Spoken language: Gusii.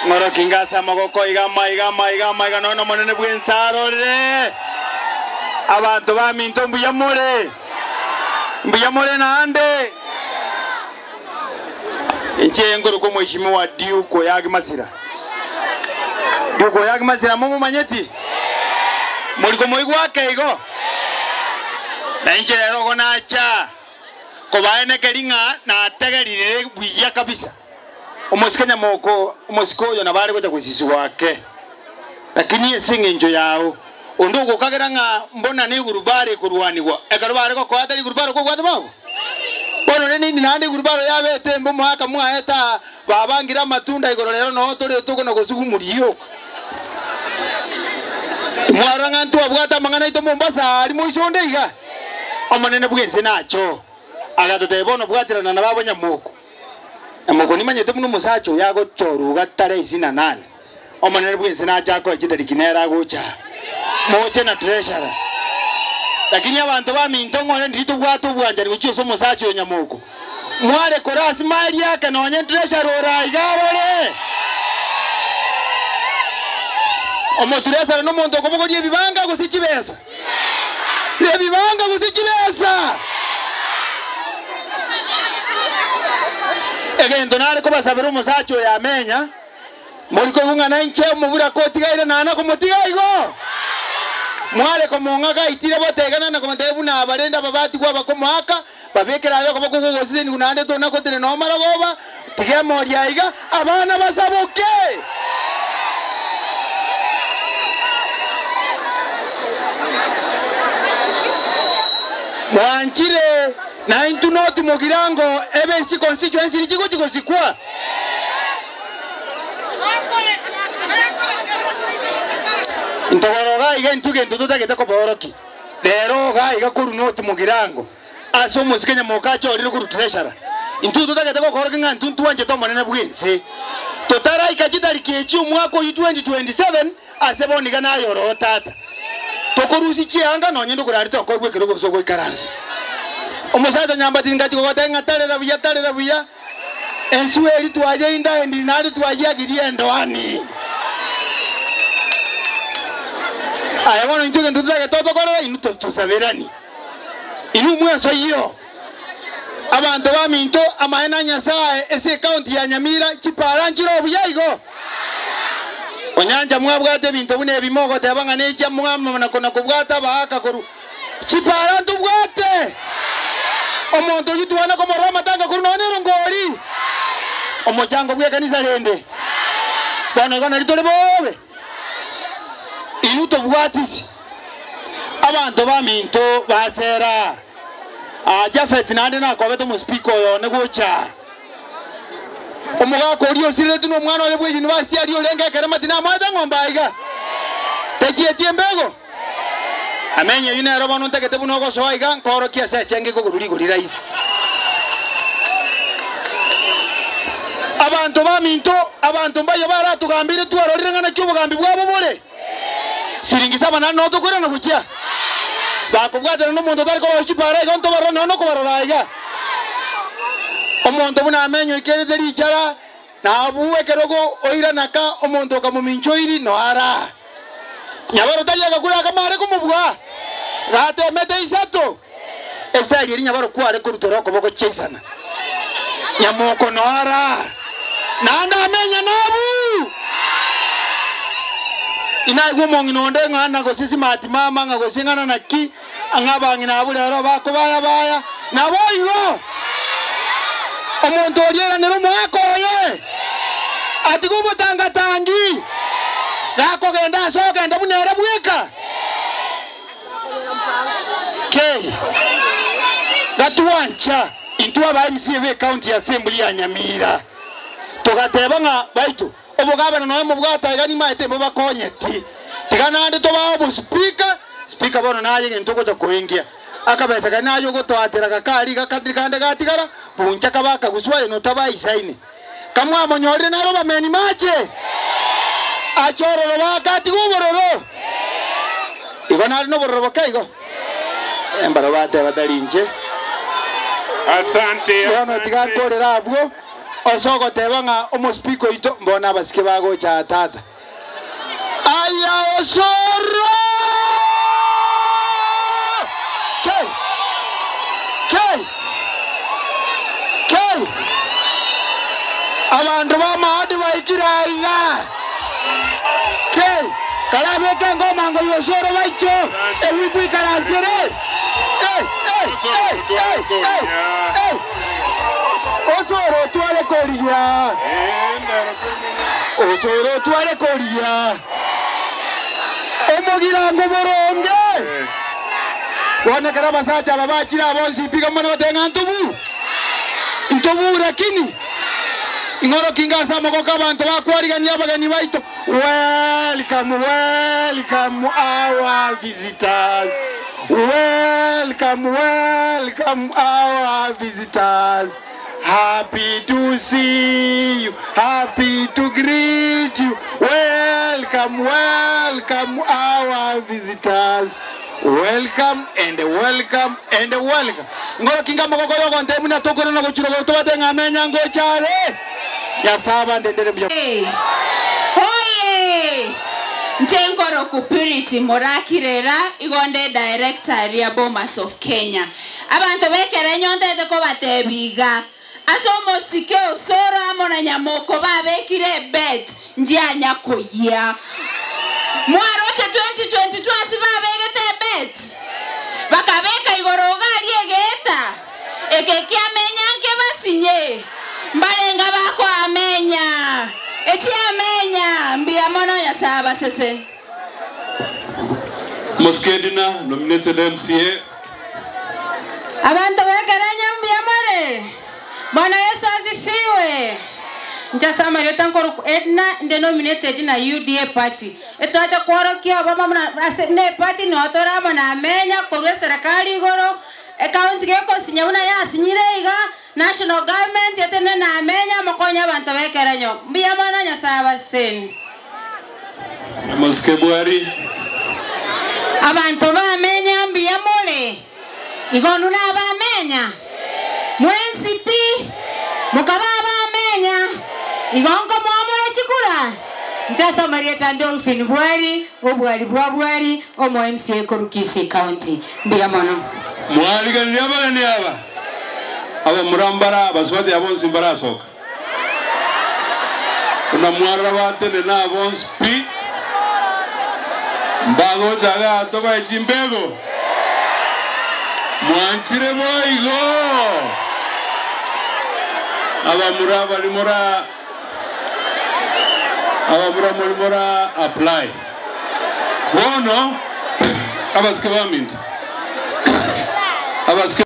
Ng'oroki ase amagoko iga amaiga amaiga amaiga nonya Omonene bw'ense arorire. Abanto baminto mbuya more? Mbuya more naende? Inche nkorokwa Omweshimiwa Duke Oyagi Masira. Duke Oyagi Masira momomanyeti? Mori komoigwa ake igo? Na inche rero igo nacha kobaenekeria ng'a nategerire buya kabisa. Omosike nyamoko, omosike oyo nabo are gocha gosisigwa ake, lakini ase engencho yao, onde ogokagera ng'a mbona negurubaro ekorwanigwa, ekero bare gokoa tari igurubaro kobwate mago? Bono rende indi naende igurubaro yabete embe omwaka mwaete aa, babangire amatunda igoro rero noo tore tokona gosugumuria rioka. Mwarora ng'a ntwabwate amang'ana aito Mombasa aria moiso onde iga? Omonene bw'ense nache oo, agatotebia bono bwaterana nababo nyamoko. Na mokonimanyete buna omosacha oyo agochorwa iga tare isina nane, Omonene bw'ense nache akoe chitariki nere agocha aa, moche na treasurer. Lakini abanto baminto ng'ore ndiri tobwate obwanchani gochia ase omosacha oyo nyamoko, mware kora ase maeri ake nonye treasurer ore aiga arore. Omotreasurer nomonto okobogoria ebibanga gose chibesa? Ebibanga gose chibesa. Egento nare kobasabera omosacha oyo amenya, mori koigwa ng'a nainche omoburaka otigaire nana komotiga igo? Mware komong'a gaitire botegena na komotebia buna abarende ababatigwa abakomoaka, babekere aye okoboko kw'ogosesenigwa naende tona gotenena omorogoba, tiga emori aiga, abana basaboke. Mwanchire naintwe noti mogirango ebe ase chiconstituency riria chigochi gosikwa? Ntogoro iga iga intwe gento totagete kobaorokia rero iga iga korwa noti mogirango. Ase omosike nyamoka achorire korwa treasurer. Intwe totagete gokorokia ng'a intwe ntwanchete omonene bw'ense. Totaraika chitariki echi omwaka oyio 2027 ase bono iga naye oroo tata. Tokorusia chianga nonye ndokorari tokoegwa ekerogo gose ogoikaransa. Omosacha nyambati ngachia kogotebia ng'a tarera buya tarera buya enswe eri twayeindainie naende twayiagirie endoani. Aye bono intwe egento totagete otokorere inwe tosaberani. Inwe mwesoyio, abanto baminto, amaene a Nyasae ase ecounty ya Nyamira chipara nchire obuya igo? Onyancha mwabwate ebinto buna ebi mogoteba ng'a nechia mwamana kona kobwata abaaka korwa chipara ntobwate. Omonto oyio twana komorora amatanga korwa nonya nerongori. Omochango bw'ekanisa rende. Bono igo nari tore bobe. Inwe tobwatisi abanto baminto ba Sera. Aa Jafeti naende nakobete omosipika oyo one gocha aa. Omogaka oria osireretwe nomwana oye bw'eyunivasiti aria orenge ekerema tinamoete eng'ombe aiga. Techieti embego? Amenyo eyio nero bono ntagete buna ogosoa iga nkoorokia ase echenge ekogorwa rigori rahisi. Abanto baminto, abanto mbayio baratogambire twarorire ng'a naki obogambi bwabo bore. Siringi saba naende noo tokoirana gochia. Bakobwatana nomonto otari korosia chipara iga ntobarore nonya nokobarora aiga. Omonto buna amenyo oikerete richara, na abue ekerogo oirana ka omonto okamominchoiri noara. Nyabaro tari agakura akamare komobua, gatemete isato. Esitari eria nyabaro kware korutora okoboko chiaisana. Nyamoko noara, naende amenya nabu. Inaigwe omong'ina onde ng'a na gose simati mama ng'a gose ng'ana naki ng'a abang'ina abwo rero bakobaya baya. Naboigo omonto oria oiranere omoaka oye, atige obotangatangi, gakogenda ase ogenda buna ere bweka. Kei, gatwancha intwe aba MCA b'ecounty assembly ya Nyamira, togateba ng'a baito Obogabana nonya mobwate aiga nimaete mbobakonyeti. Tiga naende tobae obospeaker, speaker bono naye egento ogocha koengia. Akabesa karia naye ogotoatera gakari iga kandiri kande gatigara, buncha kabe akagusu aye notabaisaini. Kamwamonyorire naro bameni mache. Ache ororo baka atige obororo. Igo nare nobororo boke igo? Mbaro bateba tari inche. Asante, Bono tiga asante. nkorere abwo. Ase ogoteba ng'a omospeaker oito mbono abasike bagocha aa tata. Aya osoro! Kei! Kei! Kei! Abanto b'amaadi baikire aiga. Kei! Karabeke engoma ngoyia osoro baicho, ewimbo ikaransere. Ei! Ei! Ei! Ei! Ei! Ei! Osoro otware koria. Osoro otware koria. Omogirango boronge. Bono ekero abasacha aba bachire aba bonsi mpiga mono batebe ng'a ntobu. Ntobu lakini ing'oroki inga ase amagoko abanto bakwarigania abageni baito. Welcome, welcome our visitors. Welcome, welcome our visitors. Happy to see you, happy to greet you. Welcome, welcome our visitors. Welcome and welcome and welcome. Ngoroki inga amagoko yogontebia buna tokorana gochia rogoro tobate ng'a amenya ngocha are. Nyasae abandendere mbuya. Oye! Nche nkoroku Purity Morakirera, igo nde director aria Bomas of Kenya. Abanto b'ekerenyo ntete kobatebia iga, ase omosike Osoro amo na Nyamoko babekire ebet, nchianya koyia. Mwaroche 2022 ase babegete ebet? Bakabeka igoro iga aria egeeta, eke kiamenya nkebasinye, mbarenga bakoamenya, echiamenya, mbuya mono Nyasae abaseseni. Mosike Edina, nominated MCA. Abanto b'ekerenyo mbuya more? Bwana Yesu asifiwe! Inche ase amarieta nkorokwa Edna, inde nominated na UDA party. Etwacha kworokia obomo buna ase buna eparty noo tore amo na amenya korwa eserekari igoro, ecounty gekosinya buna yasinyire iga, national government etenene na amenya mokonye abanto b'ekerenyo. Mbuya mono Nyasae abasesenie. Omosike Bwari. Abanto b'amenya mbuya more? Igo inwe nab'amenya? Mwensi pi, mokaba ab'amenya. Igo nkomoa more chikura? Inche ase amarieta ande Dolphin Bwari, obwari bwa Bwari, omo MCA korwa Kisii County. Mbuya mono. Mwariganirie abageni aba? Abamura mbara, abasubati aba bonsi mbarasoka. Buna mwarora batenena aa bonsi pi, mbagocha igaa tobae chimbego. Mwanchire boigo? Abamura baria mora abamura mori mora apply. Bono abasike baminto, abasike.